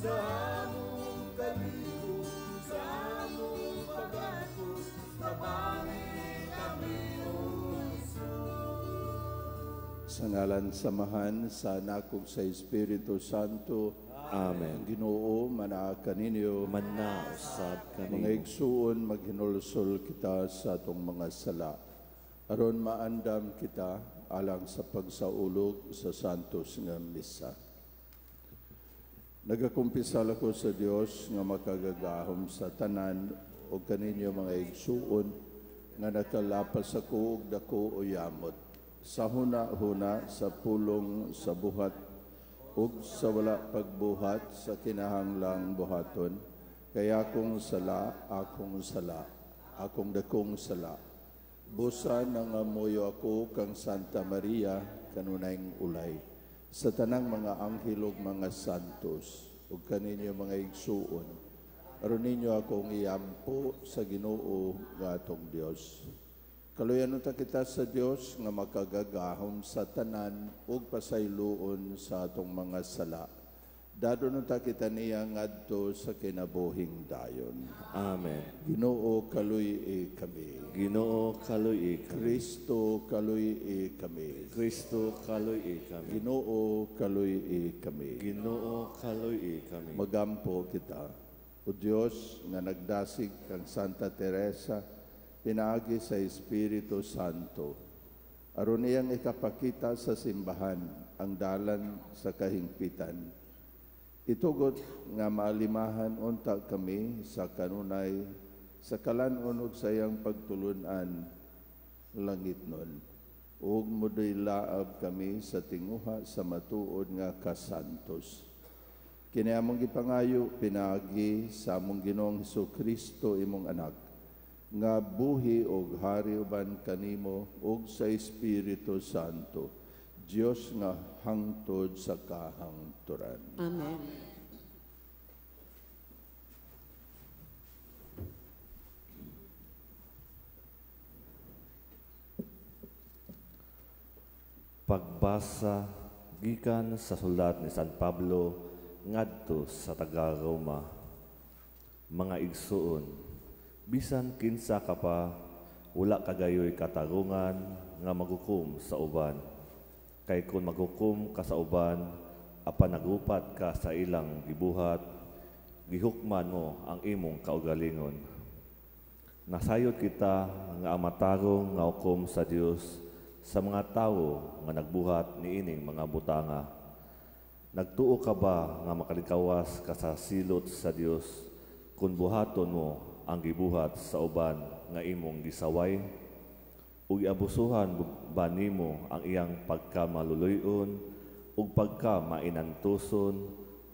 Sa among kaliko, sa among pag-antos, tabangi kami, O Jesus. Sa ngalan sa Amahan, sa Anak ug sa Espiritu Santo. Amen. Ang Ginoo manaa kaninyo. Manaa usab Mga kanimo. igsuon, maghinulsol kita sa atong mga sala aron maandam kita alang sa pagsaulog sa Santos nga Misa. Nagakumpisal ako sa Dios nga makagagahom sa tanan ug kaninyo, mga igsuon, nga nakalapas ako og dako o yamot sa huna-huna, sa pulong, sa buhat ug sa wala pagbuhat sa kinahanglang buhaton, kay akong sala, akong sala, akong dakong sala. Busa nangamuyo ako kang Santa Maria, kanunayng ulay, sa tanang mga anghel ug mga santos, ug kaninyo, mga igsuon, aron ninyo akong iampo sa Ginoo nga atong Dios. Kaluyan unta kita sa Dios nga makagagahom sa tanan ug pasayloon sa atong mga sala. Dadon unta kita niya ngadto sa kinabuhing dayon. Amen. Ginoo, kaluy-i kami. Ginoo, kaluy-i kami. Kristo, kaluy-i kami. Kristo, kaluy-i kami. Ginoo, kaluy-i kami. Ginoo, kaluy-i kami. Magampo kita. O Dios nga nagdasig kang Santa Teresa pinaagi sa Espiritu Santo, aron iyang ikapakita sa simbahan ang dalan sa kahingpitan, itugot nga maalimahan unta kami sa kanunay sa kalan-on ug sa iyang pagtulunan langitnon, ug laab kami sa tinguha sa matuod nga kasantos. Kini among gipangayo pinaagi sa among Ginoong Kristo, imong Anak, nga buhi og hari uban kanimo ug sa Espiritu Santo, Dios nga hangtod sa kahangturan. Amen. Pagbasa gikan sa sulat ni San Pablo ngadto sa taga-Roma. Mga igsuon, bisan kinsa ka pa, wala kagayoy katarungan nga maghukom sa uban. Kay kun maghukom ka sa uban, apan nagupat ka sa ilang gibuhat, gihukman mo ang imong kaugalingon. Nasayod kita nga ang matarong nga hukom sa Dios sa mga tawo nga nagbuhat niining mga butanga. Nagtuo ka ba nga makalikawas ka sa silot sa Dios kung buhaton mo ang gibuhat sa uban nga imong gisaway? Ug iabusuhan ba nimo ang iyang pagkamaluluy-on ug pagkamainantuson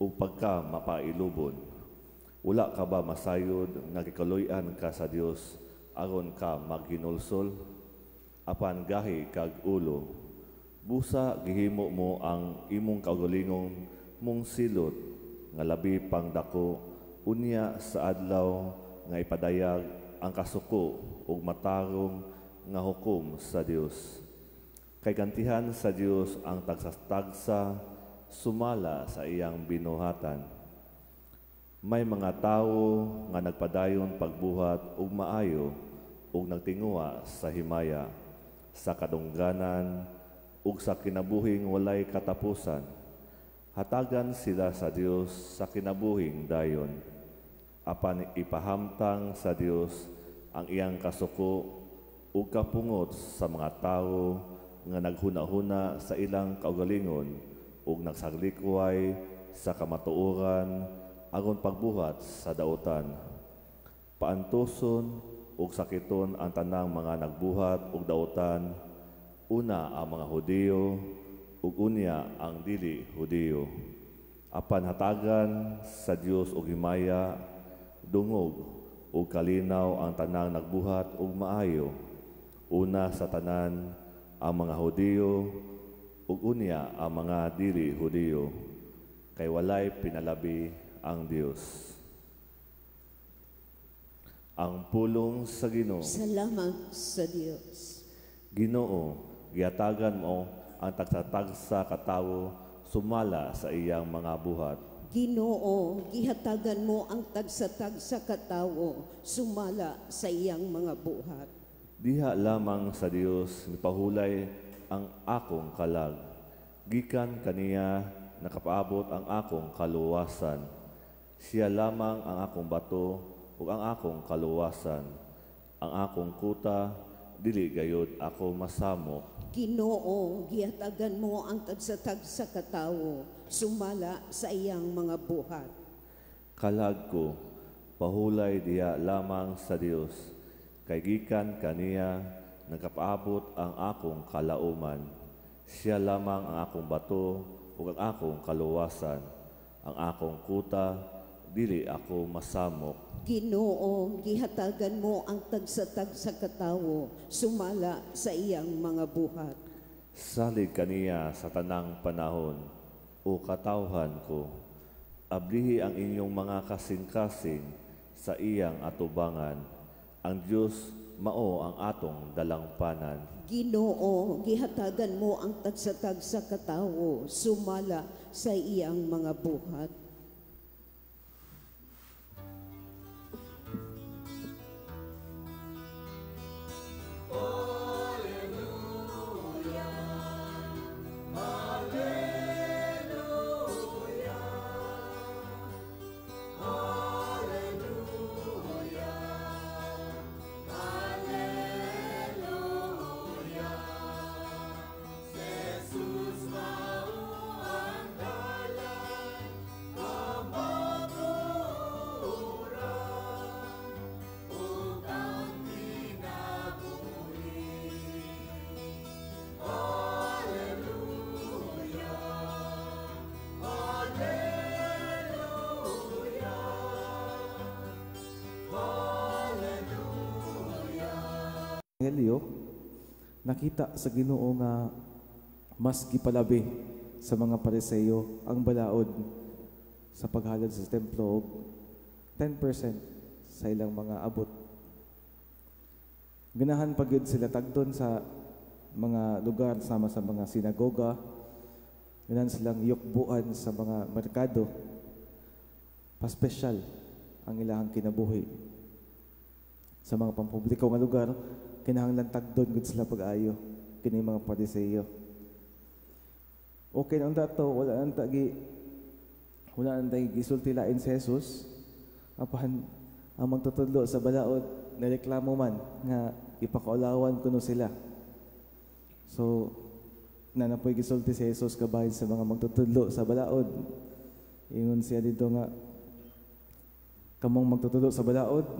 ug pagkamapailubon? Wala ka ba masayod nga gikaluy-an ka sa Dios aron ka maghinulsol? Apan gahi kag ulo, busa gihimo mo ang imong kaugalingon mong silot nga labi pang dako unya sa adlaw nga ipadayag ang kasuko ug matarong nga hukom sa Dios. Kay gantihan sa Dios ang tagsatagsa sumala sa iyang binuhatan. May mga tawo nga nagpadayon pagbuhat og maayo ug nagtinguha sa himaya, sa kadungganan ug sa kinabuhing walay katapusan. Hatagan sila sa Dios sa kinabuhing dayon. Apan ipahamtang sa Dios ang iyang kasuko ug kapungot sa mga tawo nga naghuna-huna sa ilang kaugalingon ug nagsaglikway sa kamatuoran aron pagbuhat sa dautan. Paantuson ug sakiton ang tanang mga nagbuhat og dautan, una ang mga Hudiyo ug unya ang dili Hudiyo. Apan hatagan sa Dios og himaya, dungog ug kalinaw ang tanang nagbuhat og maayo, una sa tanan ang mga Hudiyo ug unya ang mga dili Hudiyo, kay walay pinalabi ang Dios. Ang pulong sa Ginoo. Salamat sa Dios. Ginoo, gihatagan mo ang tagsatagsa ka tawo sumala sa iyang mga buhat. Ginoo, gihatagan mo ang tagsa-tagsa katawo sumala sa iyang mga buhat. Diha lamang sa Dios mipahulay ang akong kalag. Gikan kaniya nakapaabot ang akong kaluwasan. Siya lamang ang akong bato ug ang akong kaluwasan. Ang akong kuta, dili gayod ako masamok. Ginoo, gihatagan mo ang tagsa-tagsa katawo sumala sa iyang mga buhat. Kalag ko, pahulay diha lamang sa Dios, kay gikan kaniya nakapaabot ang akong kalauman. Siya lamang ang akong bato ug ang akong kaluwasan. Ang akong kuta, dili ako masamok. Ginoo, gihatagan mo ang tagsa-tagsa katawo sumala sa iyang mga buhat. Salig kaniya sa tanang panahon, o katawhan ko. Ablihi ang inyong mga kasing-kasing sa iyang atubangan. Ang Dios mao ang atong dalangpanan. Ginoo, gihatagan mo ang tagsa-tagsa katawo sumala sa iyang mga buhat. Ebanghelyo, nakita sa Ginoo nga mas gipalabi sa mga Pariseo ang balaod sa paghalad sa templo og 10% sa ilang mga abot. Ganahan pa gyud sila tagdon sa mga lugar sama sa mga sinagoga. Ganahan silang yukbuan sa mga merkado. Paspesyal ang ilahang kinabuhi. Sa mga pampubliko nga lugar, kinahanglan tagdon gud sila pag-ayo kini mga Pariseo. Okay nang dato, wala nang tagi gisulti lain si Jesus. Apan ang magtutudlo sa balaod nareklamo man nga ipakaulawan kuno sila. So nanapoy gisulti si Jesus kabahin sa mga magtutudlo sa balaod. Ingon siya dito nga kamong magtutudlo sa balaod,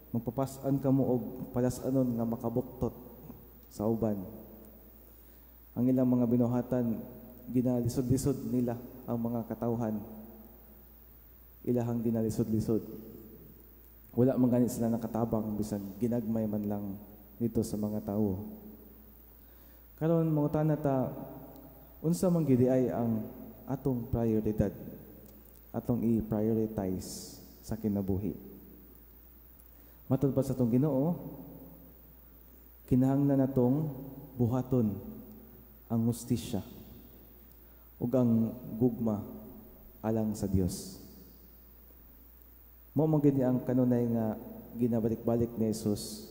magpapasan kamo og palas-anon nga makabuktot sa uban. Ang ilang mga binuhatan, ginalisod-lisod nila ang mga katawhan. Ilahang ginalisod-lisod. Wala man gani sila nakatabang bisan ginagmay man lang nito sa mga tawo. Karon mangutana ta, unsa man gid ay ang atong prioridad, atong i-prioritize sa kinabuhi? Matod pa sa atong Ginoo, kinahanglan natong buhaton ang hustisya ug ang gugma alang sa Dios. Mao man gid ang kanunay nga ginabalik-balik ni Jesus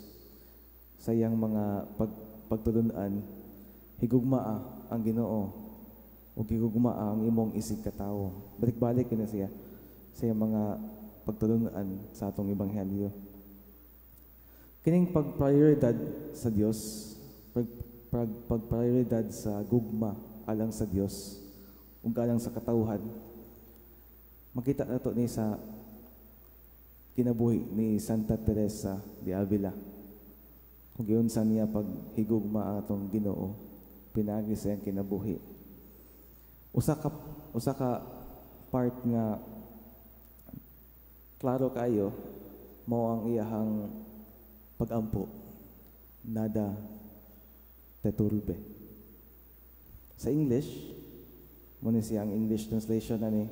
sa iyang mga pagtulun-an, higugmaa ang Ginoo ug higugmaa ang imong isig katawo. Balik-balik na siya sa iyang mga pagtulun-an sa atong ebanghelyo. Kining pagprioridad sa Dios, pagprioridad sa gugma alang sa Dios ug alang sa katawhan, makita nato ni sa kinabuhi ni Santa Teresa de Avila. Kung giunsa niya paghigugma ang atong Ginoo pinaagi sa iyang kinabuhi. Usa ka part nga klaro kaayo mao ang iyahang pagampo, nada te turbe. Sa English, mo ni siya ang English translation ani,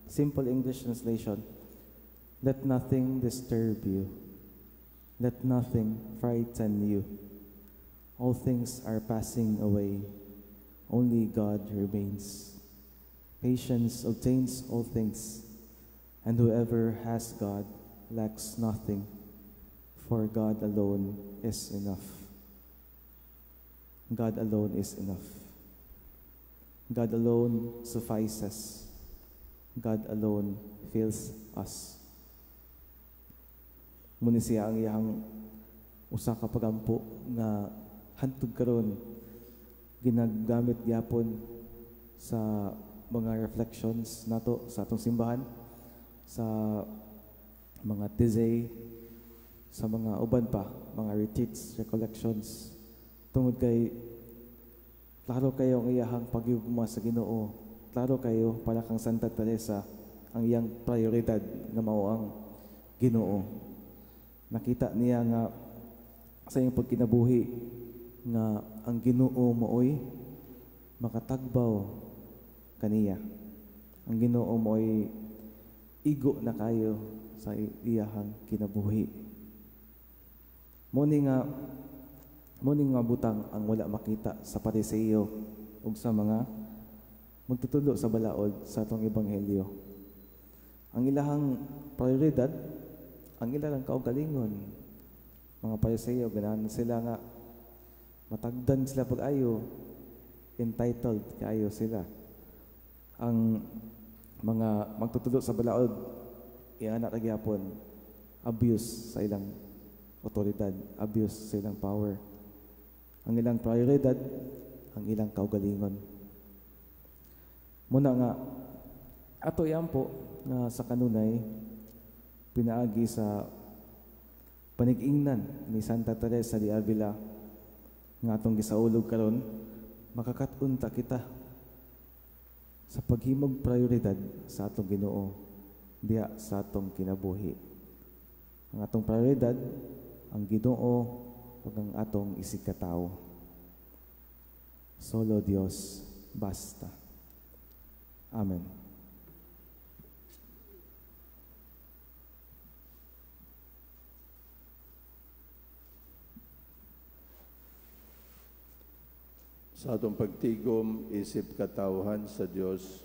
simple English translation, let nothing disturb you, let nothing frighten you. All things are passing away, only God remains. Patience obtains all things, and whoever has God lacks nothing, for God alone is enough. God alone is enough. God alone suffices. God alone fills us. Muni siya ang iyang usa ka pagampo nga hantod karon ginagamit gyapon sa mga reflections nato sa atong simbahan, sa mga tizay, sa mga uban pa, mga retreats, recollections, tungod kay klaro kayo ang iyahang pagyugma sa Ginoo, klaro kayo para kang Santa Teresa ang iyang prioridad nga mao ang Ginoo. Nakita niya nga sa iyang pagkinabuhi nga ang Ginoo maoy makatagbaw kaniya. Ang Ginoo maoy igo na kayo sa iyahang kinabuhi. Mo ni nga butang ang wala makita sa Pariseo ug sa mga magtutudlo sa balaod sa atong ebanghelyo. Ang ilahang prioridad, ang ilang kaugalingon. Mga Pariseo, ganahan sila nga matagdan sila pag-ayo, entitled kaayo sila. Ang mga magtutudlo sa balaod, iana ra gyapon, abuse sa ilang otoridad, abuse sa ilang power. Ang ilang prioridad, ang ilang kaugalingon. Muna nga, ato iampo nga sa kanunay, pinaagi sa panig-ingnan ni Santa Teresa de Avila nga atong gisaulog karon, makakat-on ta kita sa paghimog prioridad sa atong Ginoo diha sa atong kinabuhi. Ang atong prioridad, ang Ginoo ug ang atong isigkatawo. Solo Dios basta. Amen. Sa atong pagtigom, isip katawhan sa Dios,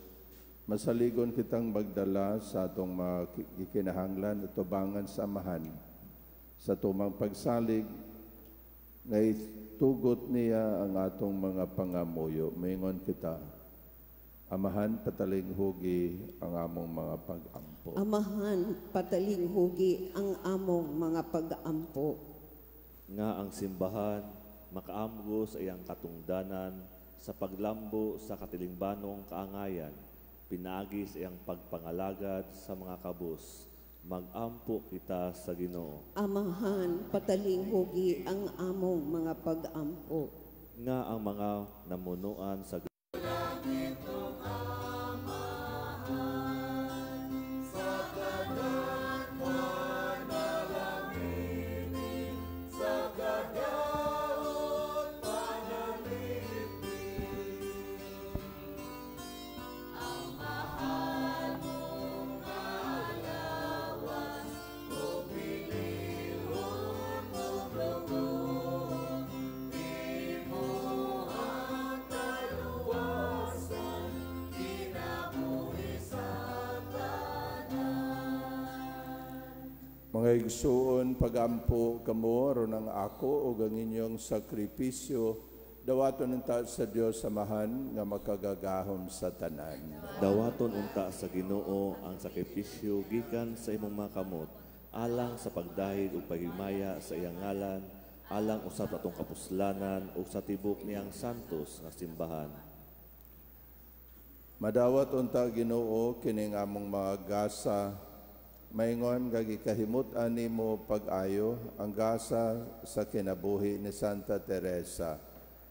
masaligon kitang magdala sa atong mga gikinahanglan at tubangan sa Amahan. Sa tumang pagsalig, nga itugot niya ang atong mga pangamuyo. Maingon kita, Amahan, patalinghugi ang among mga pag-ampo. Amahan, patalinghugi ang among mga pag-ampo. Nga ang simbahan makaamgo sa iyang katungdanan sa paglambo sa katilingbanong kaangayan, pinaagi sa iyang pagpangalagad sa mga kabus. Magampo kita sa Ginoo. Amahan, patalinghugi ang among mga pag-ampo. Nga ang mga namunuan sa Mga igsuon, pagampo kamo aron ang ako ug ang inyong sakripisyo, dawaton unta sa Dios Amahan nga makagagahom sa tanan. Dawaton unta sa Ginoo ang sakripisyo gikan sa imong mga kamot, alang sa pagdahig ug paghimaya sa iyang ngalan, alang usab atong kapuslanan ug sa tibok niyang santos nga simbahan. Madawat unta Ginoo kining among mga gasa, maingon nga gikahimut-an nimo pag-ayo ang gasa sa kinabuhi ni Santa Teresa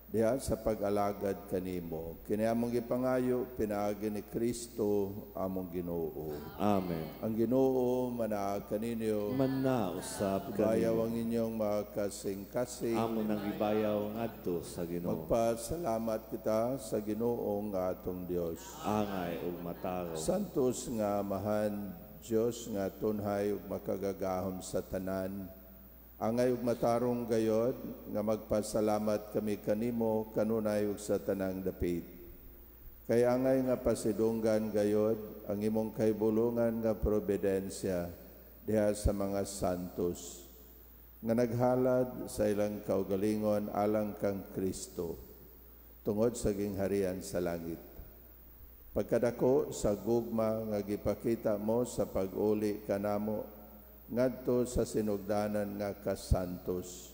diha sa pag-alagad kanimo. Kini among gipangayo pinaagi ni Kristo among Ginoo. Amen. Ang Ginoo manaag kaninyo, manausab ibayaw kaninyo. Ang inyong mga kasing-kasing. Amo nang ibayaw ngadto sa Ginoo. Magpasalamat kita sa Ginoo nga atong Dios. Angay ug matarong. Santos nga Amahan, Dios nga tunhay ug makagagahom sa tanan, angay ug matarong gayod nga magpasalamat kami kanimo kanunay ug sa tanang dapit. Kay angay nga pasidunggan gayod ang imong kahibulungan nga providensya diha sa mga santos nga naghalad sa ilang kaugalingon alang kang Kristo tungod sa gingharian sa langit. Pagkadako sa gugma nga gipakita mo sa pag-uli kanamo ngadto sa sinugdanan nga kasantos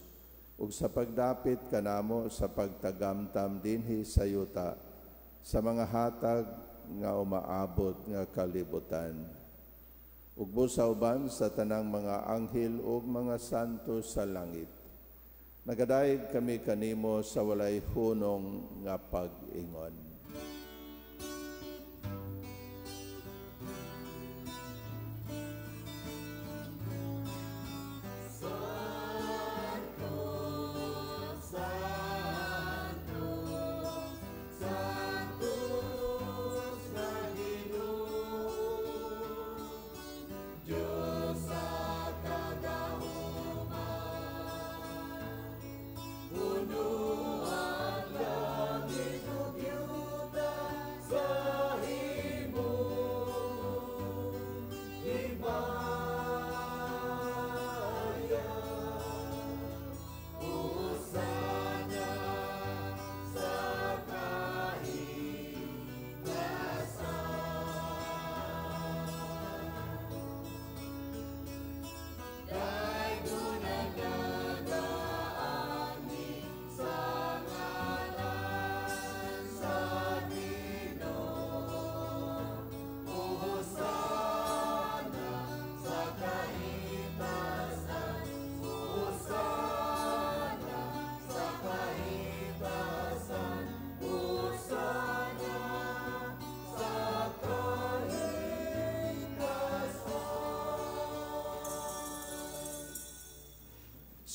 ug sa pagdapit kanamo sa pagtagamtam dinhi sa yuta sa mga hatag nga umaabot nga kalibutan. Ug busa uban sa tanang mga anghel ug mga santo sa langit, nagadayeg kami kanimo sa walay hunong nga pag-ingon.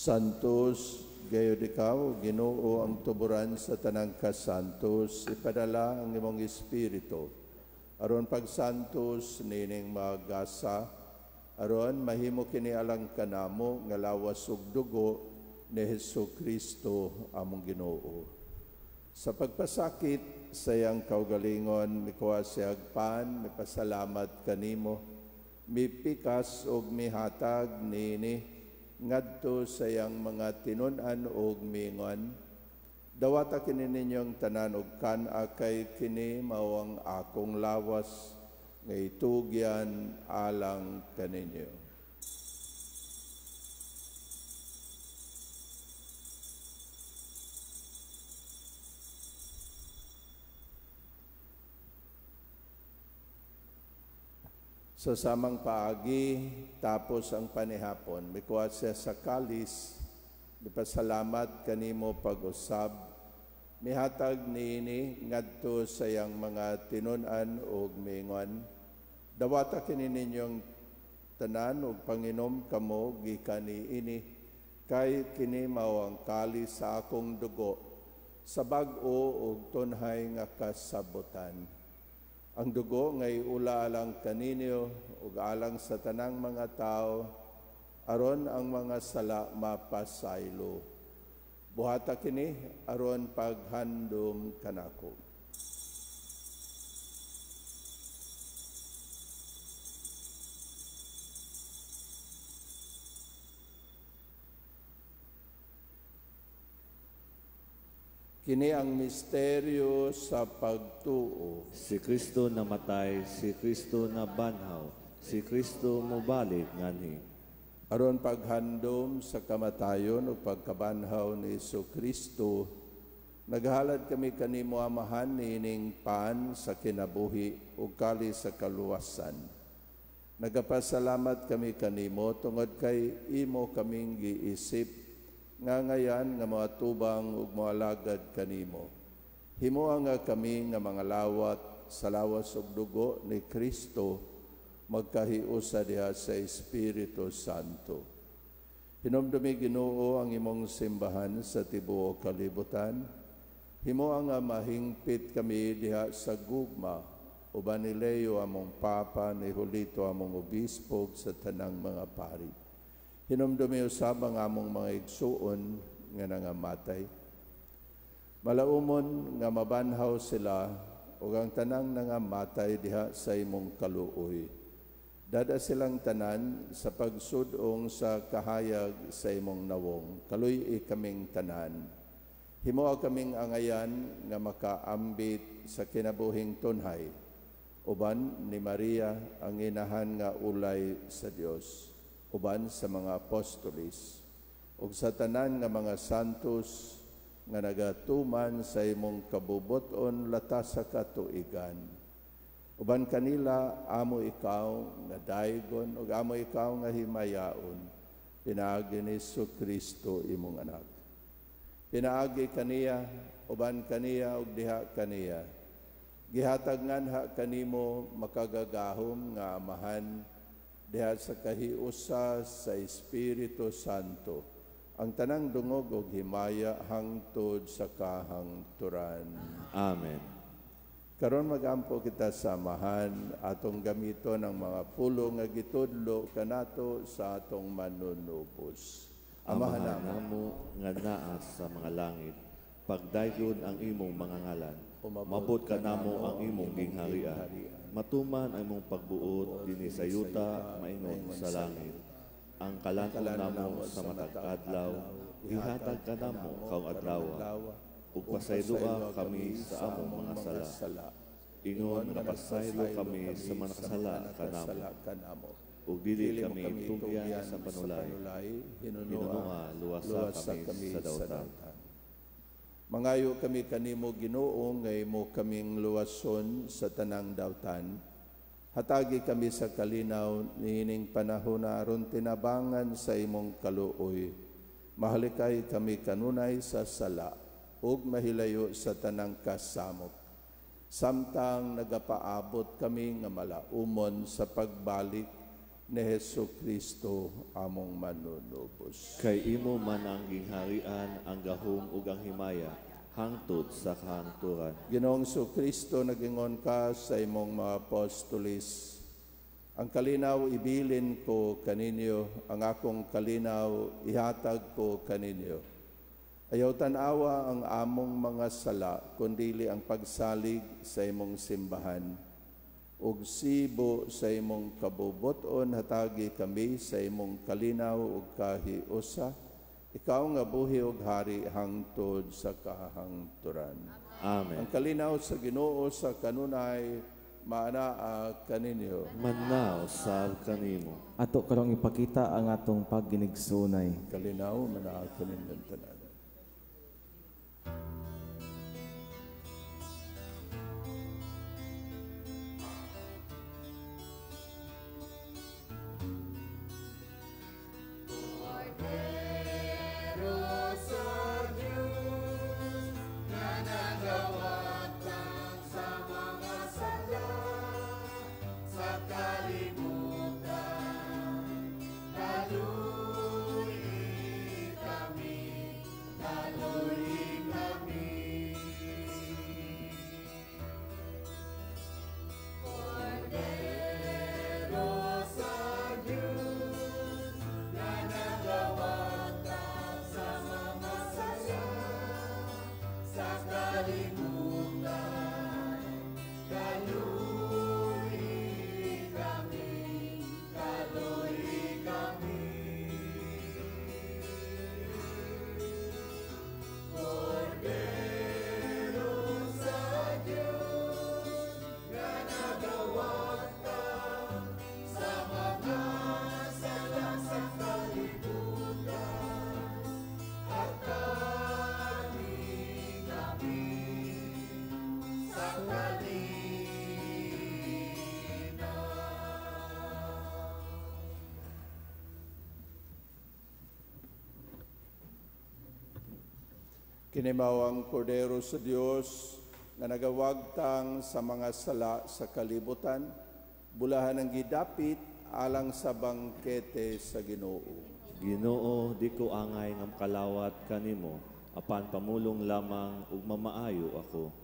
Santos, gayud ikaw, Ginoo, ang tuburan sa tanang kasantos, ipadala ang imong espiritu. Aron pagsantos nining magasa, aron mahimo kini alang kanamo nga lawas ug dugo ni Hesus Kristo among Ginoo. Sa pagpasakit sa iyang kaugalingon, mikuha siya pan, mipasalamat kanimo, mipikas og mihatag nini ngadto sa iyang mga tinun-an og mingon, dawata kini ninyong tanan og kan-a kay kini mao ang akong lawas nga itugyan alang kaninyo. Sa samang paagi, tapos ang panihapon, mikuha siya sa kalis, mipasalamat kanimo pag-usab, mihatag niini ngadto sa iyang mga tinun-an ug mingon, dawata kini ninyong tanan ug panginom kamo gikan niini, kay kini mao ang kalis sa akong dugo, sa bag-o ug tunhay nga kasabotan. Ang dugo ngay ula alang kaninyo ug alang sa tanang mga tao, aron ang mga sala mapasaylo. Buhata kini aron paghandom kanako. Kini ang misteryo sa pagtuo. Si Kristo namatay, si Kristo nabanhaw, si Kristo mobalik nganhi. Aron paghandom sa kamatayon o pagkabanhaw ni Jesucristo, naghalad kami kanimo Amahan niining pan sa kinabuhi ug kali sa kaluwasan. Nagapasalamat kami kanimo tungod kay imo kaming giisip nga ngayan nga mga tubang ug moalagad kanimo. Himoa nga kami nga mga lawat sa lawas ug dugo ni Kristo magkahiusa diha sa Espiritu Santo. Hinumdumi Ginoo ang imong simbahan sa tibuok kalibutan. Himoa nga mahingpit kami diha sa gugma uban ni Leo among Papa, ni Julito among Obispo ug sa tanang mga pari. Hinumdumi usab ang among mga igsuon nga nangamatay. Malaumon nga mabanhaw sila ug ang tanang nangamatay diha sa imong kaluoy. Dada silang tanan sa pagsudong sa kahayag sa imong nawong. Kaluy-i kaming tanan. Himoa kaming angayan nga makaambit sa kinabuhing tunhay. Uban ni Maria ang inahan nga ulay sa Dios. Uban sa mga apostolis ug sa tanan nga mga santos nga nagatuman sa imong kabubuton latas sa katuigan. Uban kanila amo ikaw nga daygon ug amo ikaw nga himayaon, pinaagi ni Kristo imong anak. Pinaagi kaniya, uban kaniya ug diha kaniya. Gihatag nganha kanimo makagagahom nga Amahan diha sa kahiusa sa Espiritu Santo, ang tanang dungog ug himaya hangtod sa kahangturan. Amen. Karon magampo kita sa Amahan, atong gamiton ang mga pulong nga gitudlo kanato sa atong manunubos. Amahan namo nga naa sa mga langit, pagdaygon ang imong mga ngalan, mabot kanamo ang imong gingharian, matuman ang imong pagbuot dinhi sa yuta maingon sa langit. Ang kalan-on namo sa matag adlaw, ihatag kanamo karong adlaw, ug pasayloa kami sa among mga sala. Ingon nga pasaylo kami sa mga nakasala kanamo, ug dili kami tugyan sa panulay, hinunoa luwasa kami sa dautan. Mangayo kami kanimo Ginoo nga imo kaming luwason sa tanang dautan. Hatagi kami sa kalinaw niining panahon na aron tinabangan sa imong kaluoy. Mahalikay kami kanunay sa sala ug mahilayo sa tanang kasamok. Samtang nagapaabot kami nga malaumon sa pagbalik ni Hesus Kristo among manunubos. Kay imo man ang gingharian, ang gahom ug ang himaya hangtod sa kahangturan. Ginoong Kristo, nagingon ka sa imong mga apostolis, ang kalinaw ibilin ko kaninyo, ang akong kalinaw ihatag ko kaninyo. Ayaw tan-awa ang among mga sala, kundili ang pagsalig sa imong simbahan. Ug sibo sa imong kabubuton, hatagi kami sa imong kalinaw ug kahiusa. Ikaw nga buhi ug hari hangtod sa kahangturan. Amen. Ang kalinaw sa Ginoo sa kanunay maanaa kaninyo. Manaw sab kanimo. Ato karong ipakita ang atong pagginigsunay. Kalinaw manaa kaninyo tanan. Kini mao ang Kordero sa Dios nga nagawagtang sa mga sala sa kalibutan, bulahan ang gidapit alang sa bangkete sa Ginoo. Ginoo, di ko angay nga makalawat kanimo, apan pamulong lamang ug mamaayo ako.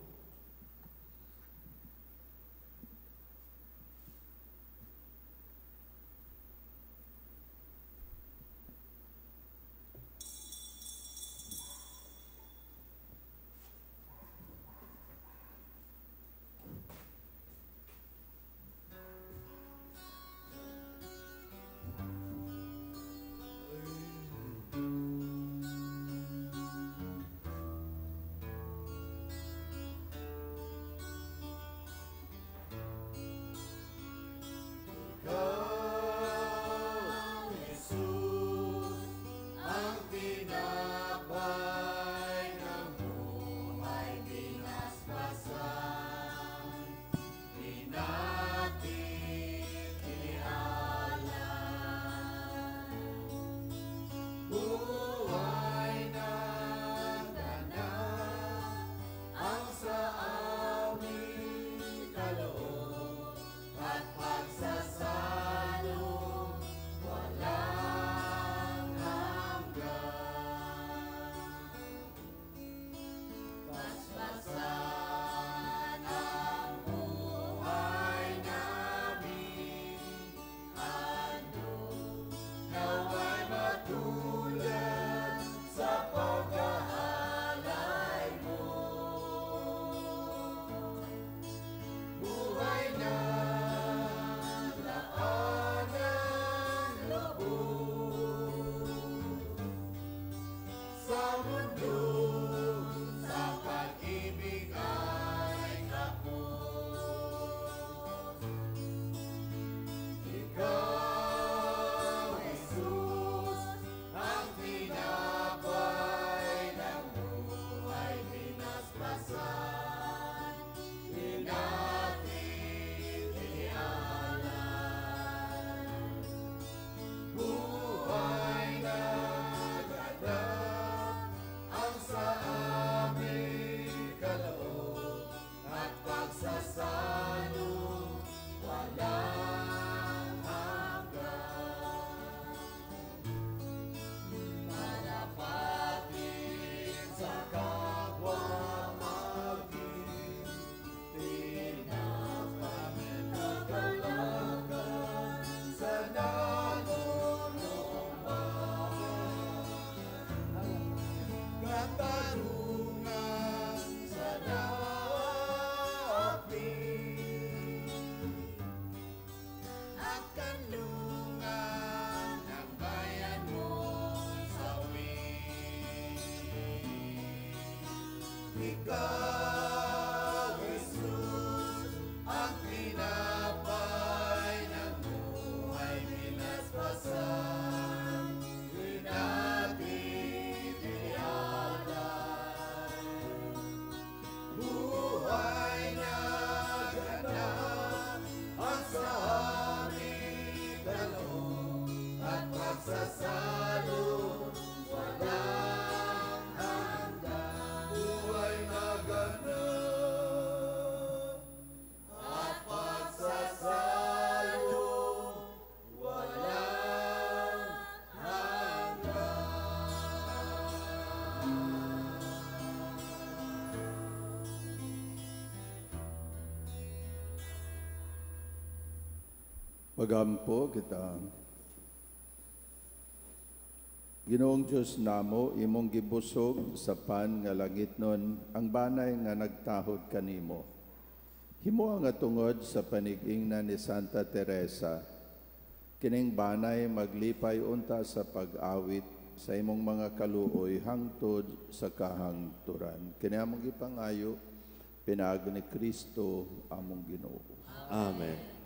Ikaw, Jesus, ang tinapay ng buhay, binasbasan, hinatid inialay. Buhay na ganap ang sa aming kaloob at pagsasalo walang hanggan. Buhay na ganap at pagsasalo walang hanggan. Pagampo kita. Ginoong Dios namo, imong gibusog sa pan nga langitnon ang banay nga nagtahod kanimo. Himo nga tungod sa panigingna ni Santa Teresa, kining banay maglipay unta sa pag-awit sa imong mga kaluoy hangtod sa kahangturan. Kini among gipangayo pinaagi ni Kristo among Ginoo. Amen.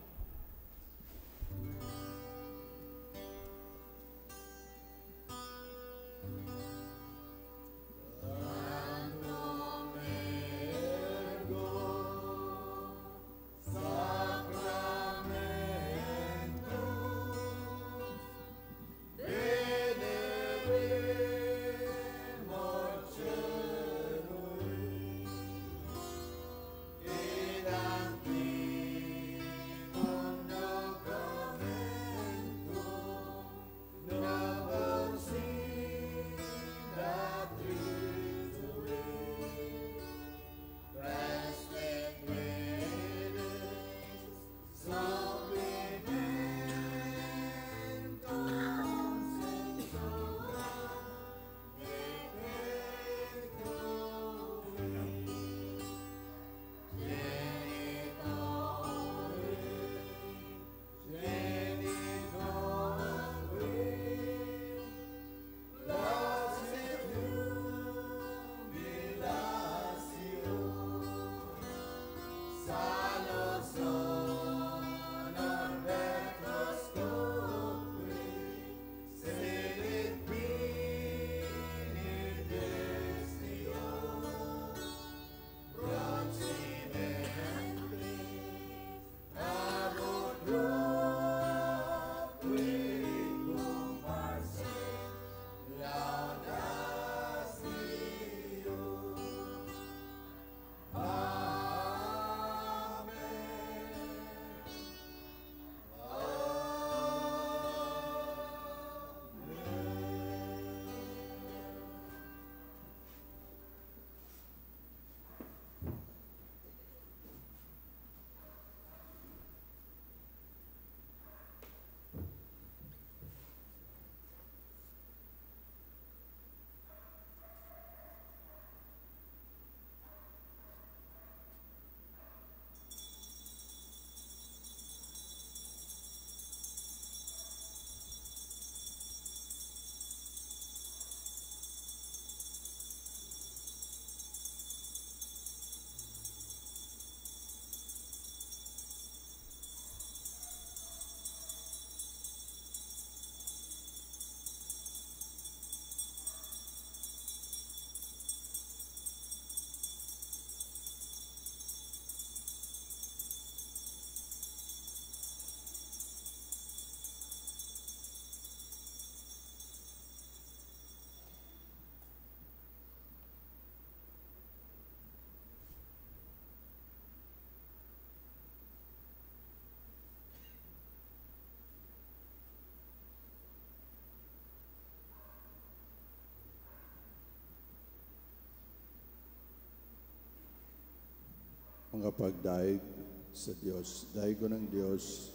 Mga pagdaig sa Dios, daigon ng Dios,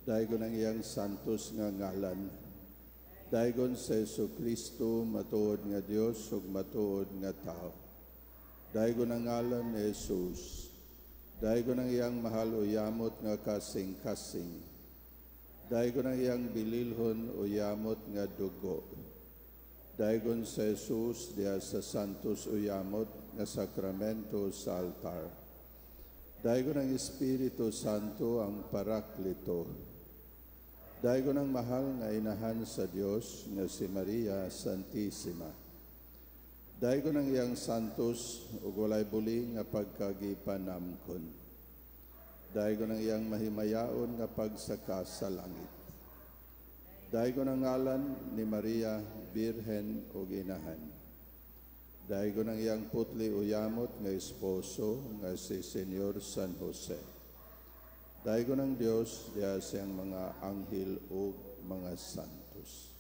daigon ang iyang santos nga ngalan, daigon sa Jesu Kristo matuod nga Dios ug matuod nga tao. Daigon ang ngalan ni Jesus, daigon ang iyang mahal o yamot nga kasing-kasing, daigon ang iyang bililhon o yamot nga dugo. Daigon sa Jesus diha sa santos o yamot nga sakramento sa altar. Daygon ang Espiritu Santo ang Paraklito. Daygon ang mahal nga inahan sa Dios nga si Maria Santissima. Daygon ang iyang santos ug walay buli nga pagkagipanamkon. Daygon ang iyang mahimayaon nga pagsaka sa langit. Daygon ang ngalan ni Maria, Birhen ug Inahan. Daygon ang iyang putli o yamot nga esposo nga si Senyor San Jose. Daygon ang Dios diha siyang mga anghel ug mga santos.